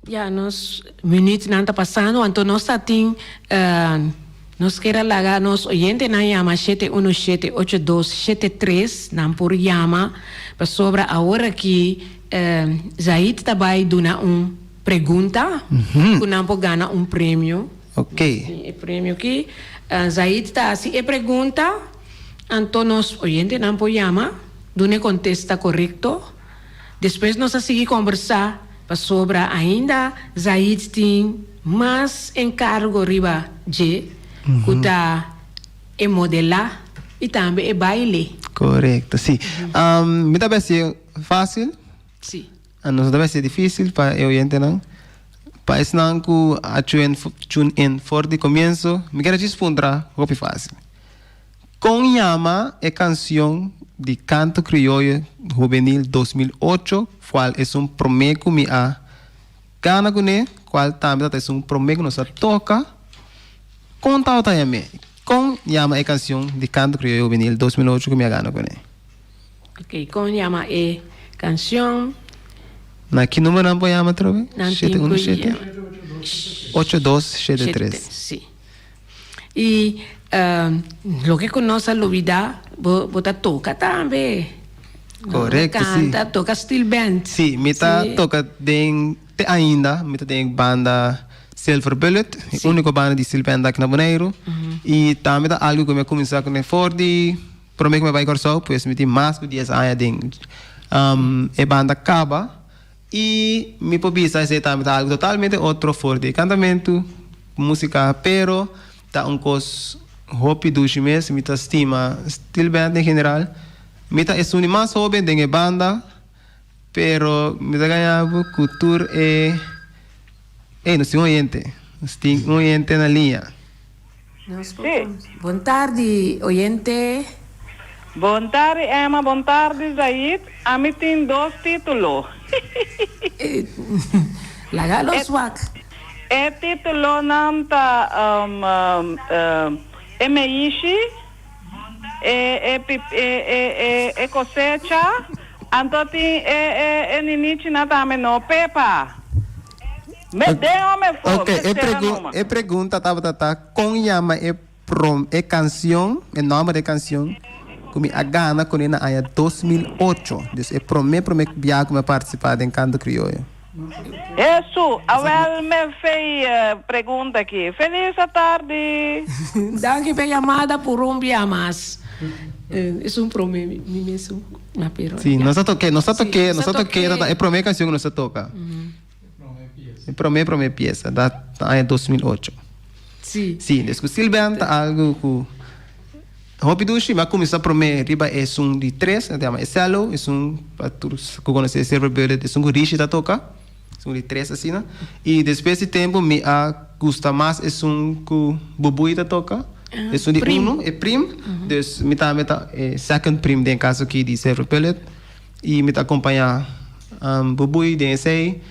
Speaker 7: Ya nos minuutnan ta pasando anto nos ta tin nos kier a laga nos oyentenan yama 7178273 nan por yama pasobra awor aki Zaid ta bai duna un pregunta ku nan por gana un premio. E premio aki Zaid ta hasi e pregunta anto nos oyentenan por yama duna e kontesta korekto. Despues nos a sigui kombersá pasobra ainda Zaid tin mas enkargo riba dje ku ta e modelá i tambe e baile.
Speaker 8: Korekto, si. Mi ta besi fásil.
Speaker 7: Si.
Speaker 8: Nos ta besi difísil pa e oyentenan. Pa esnan ku a tune in for di komienso, mi kier a djis puntra hopi fásil. Kon yama e kansion di Kanto Krioyo Hubenil 2008 kual esun promé ku mi a gana kuné, kual tambe tabata esun promé ku nos a toka? Kon tabata yam'é? Kon yama e kansion di Kanto Krioyo Hubenil 2008 ku mi a gana kuné?
Speaker 7: Ok, kon yama e kansion?
Speaker 8: Na ki numero nan por yama atrobe?
Speaker 7: Nan tin ku
Speaker 8: 717 8273.
Speaker 7: Sí. I loke ku nos a lubida, bo bo ta toka tambe.
Speaker 8: Korekto, si.
Speaker 7: Kanta, toka steel band.
Speaker 8: Si, mi ta toka den, te ainda, mi ta den banda Silver Bullet, e úniko banda di steel band aki na Boneiru. I tambe ta algu ku mi a kuminsá kuné for di promé ku mi a bai Kòrsou, pues mi tin mas ku dies aña den e banda kaba. I mi por bisa esei tambe ta algu totalmente otro for di e kantamentu, músika, pero ta un kos hopi dushi mes. Mi ta stima steel band en general. Mi ta esun di mas hoben den e banda, pero mi ta gaña bo ku tur e, ey nos tin un oyente, nos tin un oyente na liña.
Speaker 7: Sí. Bon tardi oyente.
Speaker 12: Bon tardi Emma, bon tardi Zaid. Ami tin dos titulo.
Speaker 7: Laga los wak.
Speaker 12: E titulonan ta E meishi, e e cosecha, anto tin e e ninichinan tambe no Pepa. Me den o me fo,
Speaker 8: Ok,
Speaker 12: me
Speaker 8: e
Speaker 12: sera
Speaker 8: pregu
Speaker 12: numa.
Speaker 8: e pregunta tabata ta kon yama e prom e kansion, e nòmber di e kansion ku mi a gana kuné na aña 2008. Dus e promé promé biaha ku mi a partisipá den Kanto Krioyo.
Speaker 12: Hesu, awel me fei pregunta aki. Felis atardi!
Speaker 7: Danki p'e yamada por un bia mas. Es un promé mi mesun na pero.
Speaker 8: Sí, nos a toké, nos a toké, nos a toké, ta e promé kansion ku nos a toka. E promé promé piesa ta aña 2008.
Speaker 7: Sí.
Speaker 8: Sí, des ku steel band ta algu ku hopi dushi. Mi a kuminsá promé riba esun di tres, nan ta yama e cello, esun pa tur ku konosé Silver Bullet, esun ku Rishi ta toka, esun di tres asina. I despues di tempu mi a gusta mas esun ku Bubui ta toka, esun di unu, e prim. Dus mi tambe ta e second prim den kaso aki di Silver Bullet. I mi ta akompañá Bubui den esei.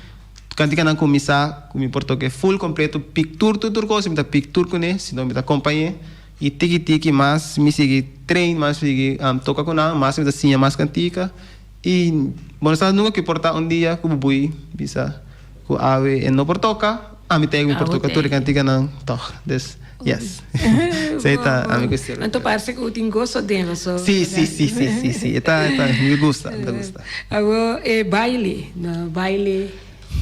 Speaker 8: Kantikanan ku mi sa ku mi por toke full kompleto, pik tur tur tur kos, mi ta pik tur kuné, si no mi ta kompañ'é. I tiki tiki mas mi sigui train, mas mi sigui toka ku nan, mas mi ta siña mas kantika. I bo no sa nunka ku por ta un dia ku bo bui bisa ku awe e no por toka, ami ta e ku mi por toka tur e kantikanan tòg. Dus, yes. Esei ta ami ku estilo.
Speaker 7: Anto parse ku tin goso den boso.
Speaker 8: Si, si, si, si, si, si. E ta, e ta, mi gusta, mi ta gusta.
Speaker 7: Awor e baile, no, baile.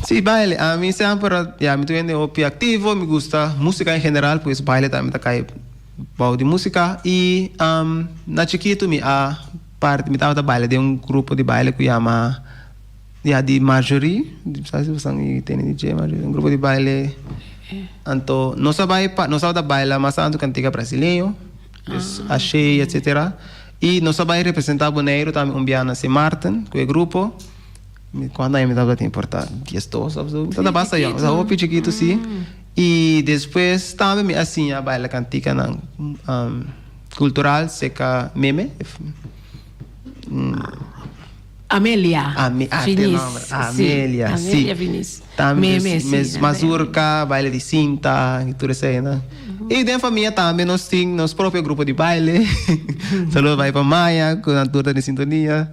Speaker 8: Si, baile. Ami semper, ya, mi ta un hende hopi aktivo, mi gusta músika en general, pues baile tambe ta kai bou di músika. I na chikitu mi a parti, mi tabata baila den un grupo di baile ku yama, ya, di Marjorie, sa si boso tende di dje, Marjorie, un grupo di baile. Anto nos a bai pa, nos tabata baila mas tantu kantika brasileño, dus axé, etsetera. I nos a bai representá Boneiru tambe un bia na Sint Maarten ku e grupo. Mi kuantu aña mi tabata tin por ta diesdos of so. Mi tabata basta yòn, mi tabata hopi chikitu si. I despues tambe mi a siña baila kantikanan kultural serka Meme.
Speaker 7: Amelia
Speaker 8: Ame, ah, te
Speaker 7: Finis.
Speaker 8: nomber. Amelia,
Speaker 7: Si,
Speaker 8: si.
Speaker 7: Amelia Finis.
Speaker 8: Tambe
Speaker 7: Meme, si.
Speaker 8: mes mazurka, baile di sinta i tur esei, no? I den famia tambe nos tin nos propio grupo di baile. Saludo bai pa Maya ku nan tur ta den sintonia.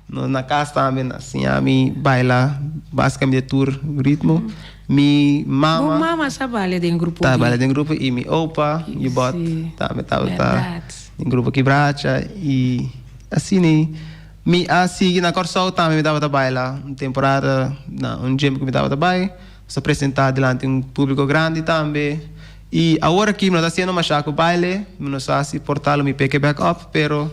Speaker 8: Nos na kas tambe nan siña mi baila basikamente tur ritmo. Mi
Speaker 7: Bo
Speaker 8: mama
Speaker 7: mama sa baila den grupo
Speaker 8: ta
Speaker 7: di.
Speaker 8: baila den grupo i mi opa, Yubot,
Speaker 7: Si,
Speaker 8: tambe tabata
Speaker 7: bèrdat.
Speaker 8: den grupo Kibracha i asina. Mi a sigui na Kòrsou tambe mi tabata baila un temporada na un gym ku mi tabata bai. Nos a presentá dilanti un públiko grandi tambe. I awor aki mi no ta hasiendo mashá ku baile, mi no sa si por ta lo mi pick e back up, pero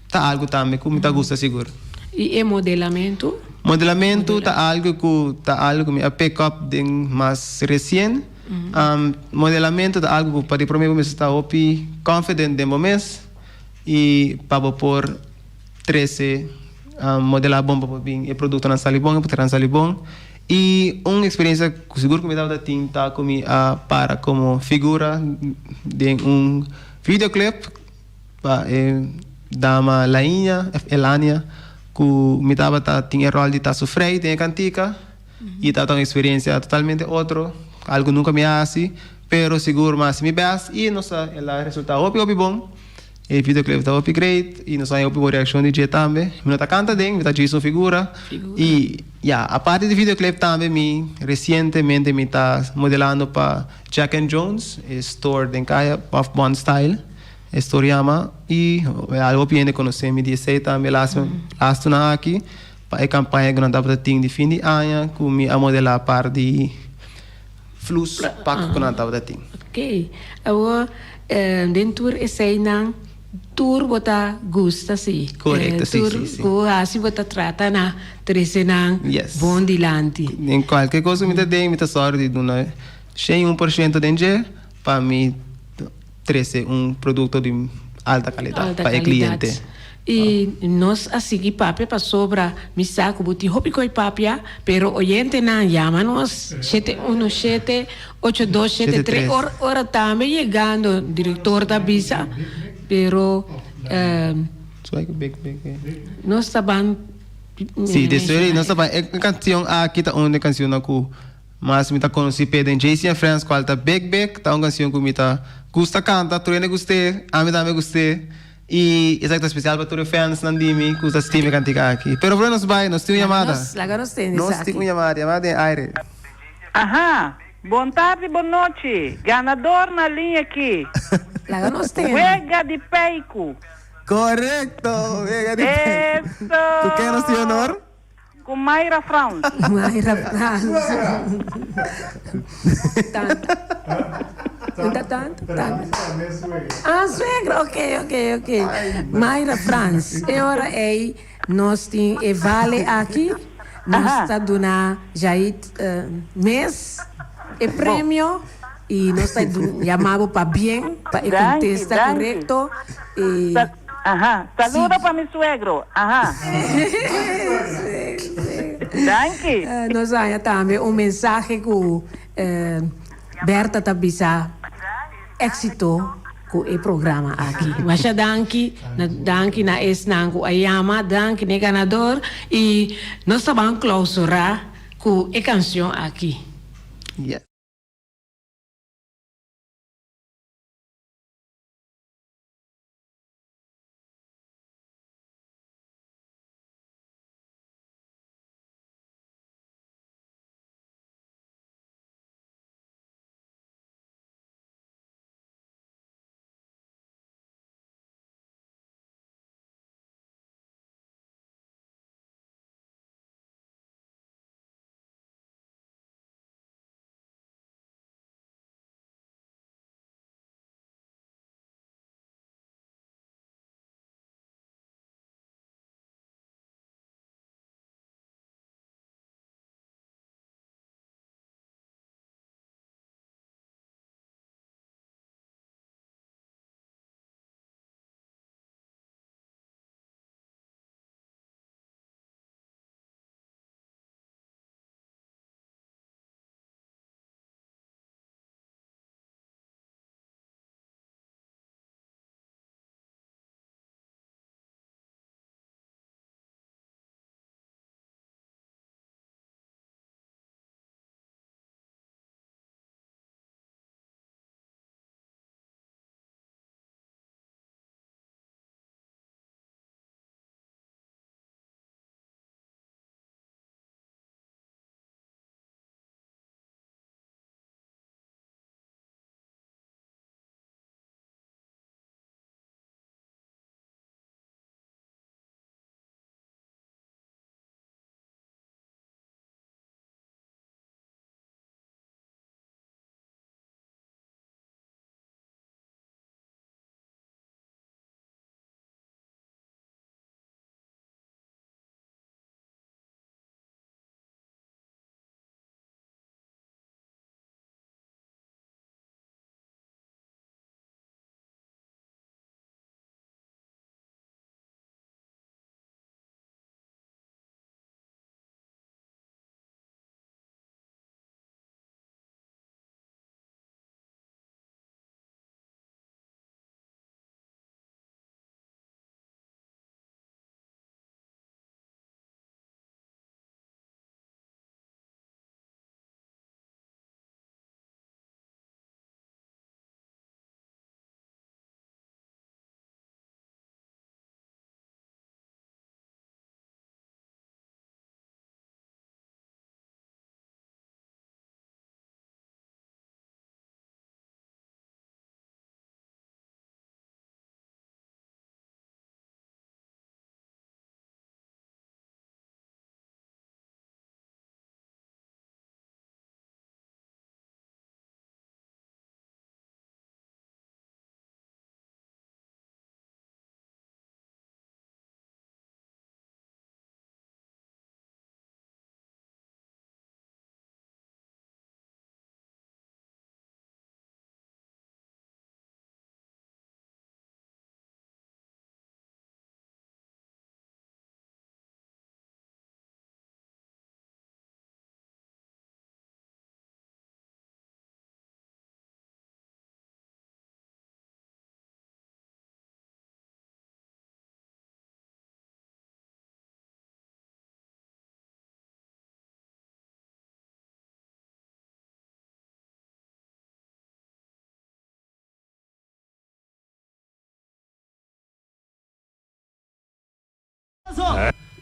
Speaker 8: ta algu tambe ku mi ta gusta sigur.
Speaker 7: I e modelamentu?
Speaker 8: Modelamentu ta algu ku ta algu ku mi a pick up den mas resien. Modelamentu ta algu ku pa di promé bo mester ta hopi confident den bo mes. I pa bo por trese modelá bon pa por bin e produktonan sali bon, e poternan sali bon. I un eksperensia ku sigur ku mi tabata tin ta ku mi a para komo figura den un videoclip pa e dama Lainha, Elania, ku mi tabata tin e ròl di ta su frei den e kantika. I tabata un eksperensia totalmente otro, algu nunka mi a hasi. Pero sigur mi a hasi mi best i nos a el a resulta hopi hopi bon. E videoclip ta hopi great i nos a haña hopi bon reakshon di dje tambe. Mi no ta kanta den, mi ta djis un figura. I ya, aparte di videoclip tambe mi resientemente mi ta modelando pa Jack and Jones, e store den kaya Puff Bun Style e store yama. I algu hopi hende konosé mi di esei tambe lastunan aki pa e kampaña ku nan tabata tin di fin di aña ku mi a modelá par di Flus pak ku nan tabata tin.
Speaker 7: Ok. Awor, den tur eseinan, tur bo ta gusta si.
Speaker 8: Korekto, si, si, si.
Speaker 7: Tur ku bo hasi bo ta trata na trese nan
Speaker 8: Yes.
Speaker 7: bon dilanti.
Speaker 8: Den kualke kos ku mi ta den, mi ta sòru di duna 101% den dje pa mi trese un produkto di alta kalidat
Speaker 7: Alta
Speaker 8: pa e
Speaker 7: kalidat.
Speaker 8: kliente.
Speaker 7: I nos a sigui papia pasobra mi sa ku bo tin hopi koi papia, pero oyentenan yama nos 717 8273 ora ora tambe yegando direktor ta bisa pero nos ta ban
Speaker 8: Sí, despues nos ta ban e kansion aki ta un di e kansionnan ku Mas mi ta konosí p'e den JC and Friends kual ta Big Big, ta un kansion ku mi ta gusta kanta, tur hende gust'é, ami tambe gust'é i esaki ta spesial pa tur e fansnan di mi ku ta stima e kantika aki. Pero promé nos bai, nos tin un yamada.
Speaker 7: Laga nos tende
Speaker 8: Nos
Speaker 7: esaki.
Speaker 8: tin un yamada, yamada den aire.
Speaker 12: Aha, bon tardi bon nochi, ganador na liña aki.
Speaker 7: Laga nos tende.
Speaker 12: Wega di Peiku.
Speaker 8: Korekto, wega di Peiku.
Speaker 12: Eso!
Speaker 8: Ku ken nos tin honor?
Speaker 12: Ku Mayra Frans.
Speaker 7: Mayra Frans. Tanta. Ta tanta? Tanta. Ah, suegra. Ok, ok, ok. Mayra Frans. E ora ei nos tin e vale aki. Nos ta duna Jaid mes e premio. I nos ta yama bo pa bien, pa e kontesta korekto. I.
Speaker 12: Aha, saludo pa mi suegro. Aha. Danki.
Speaker 7: Nos haña tambe un mensahe ku Bertha ta bisa éksito ku e programa aki. Masha danki, danki na esnan ku a yama, danki na e ganador i nos ta ban klausurá. ku e kanshon aki.
Speaker 8: Yes.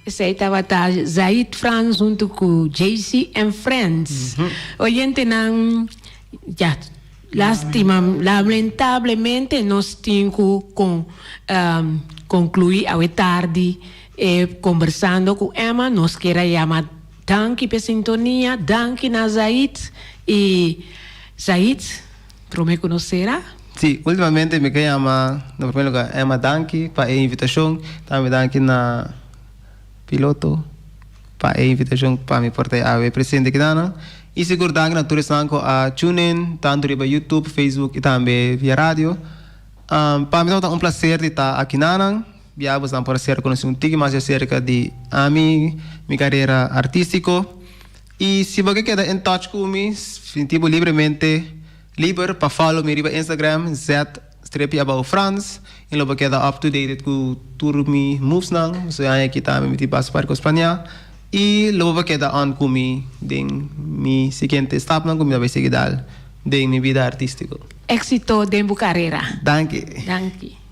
Speaker 7: Esei tabata Zaid Frans huntu ku JC and Friends. Oyentenan, ya, lastima, lamentablemente nos tin ku kon konkluí awe tardi e kombersando ku Emma. Nos kier a yama danki p'e sintonia, danki na Zaid i Zaid, promé ku nos sera.
Speaker 8: Sí, últimamente mi ke yama na primer lugar Emma danki pa e invitashon, tambe danki na piloto pa e invitashon pa mi por ta awe presente kidanan i sigur danki na tur esnan ku a tune in tantu riba YouTube, Facebook i tambe via radio. Pa mi tabata un plaser di ta akinanan, bia bosnan por a ser konosí un tiki mas aserka di ami, mi karera artístiko i si bo ke keda en touch ku mi sinti bo libremente. Liber pa follow mi riba Instagram Z strepi abao Frans y lo bo keda up to dated cu tur mi moves nan. So e aña aki tambe mi tin basta par cos planea. I lo bo por keda on ku mi den mi siguiente stapnan ku mi ta bai sigui dal den mi bida artístiko.
Speaker 7: Éxito den bo karera.
Speaker 8: Danki.
Speaker 7: Danki.